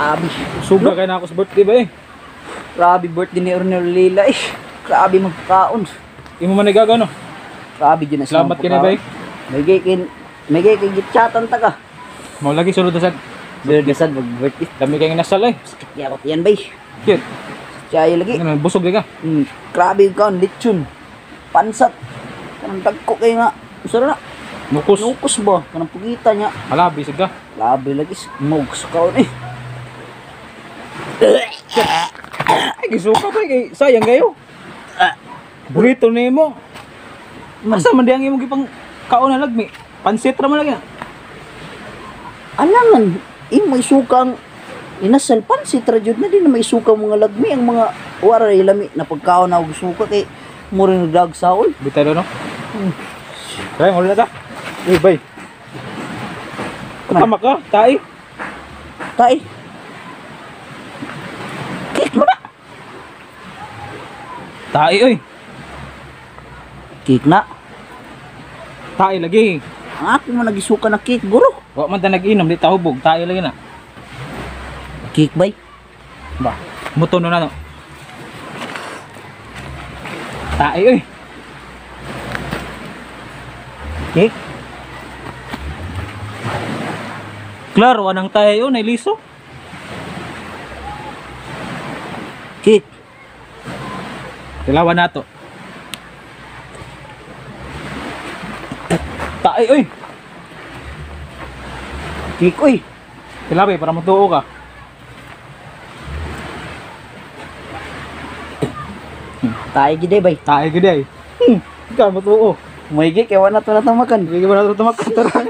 Grabe. Suga kay na ako sa birthday ba eh. Grabe birthday ni Ornel Lila eh. Grabe magkaon. Imo man nagaga no. Grabe dyan na siya Salamat kini bay. May gay kin may gay kay gitchatan ta ka. Mao lagi sulod na sad. Sulod na sad mag birthday. Dami kay inasal eh. Kaya ko yan bay. Cute. Kaya lagi. Ano, busog di ka. Grabe kaon lechon. Pansat. Kanang dagko kay nga. Usa na. Nukos. Nukos ba? Kanang pugita niya. Halabi sad ka. Grabe lagi mog sa kaon eh. Ay gisuka ba kay sayang kayo. Burrito nimo. Asa man di ang imong gipang kaon na lagmi? Pansit ra man lagi na. Alangan imo isukang inasal pansit ra jud na di na maisuka mga lagmi ang mga wara ray lami na pagkaon na og suka kay mo rin nagdag saol. Bitay no. Kaya mo na ta. Uy, bay. Tama ka, tai. Tay. Cake mo na. Tai oy. Cake na. Tai lagi. Ang ako mo nagisuka na cake guro. Wa man ta nag-inom, di ta hubog, tai lagi na. Cake bay. Ba, muto no na no. Tai oy. Cake. Klaro anang tayo nay liso. Cake. Tilawan nato. Tai oy. Cake oy. Tilawi para mutuo ka. Tay gid eh, bay. Tai gid ay. Ikaw mutuo. May kay wala to na tamakan. Hindi ba na tumakan tara.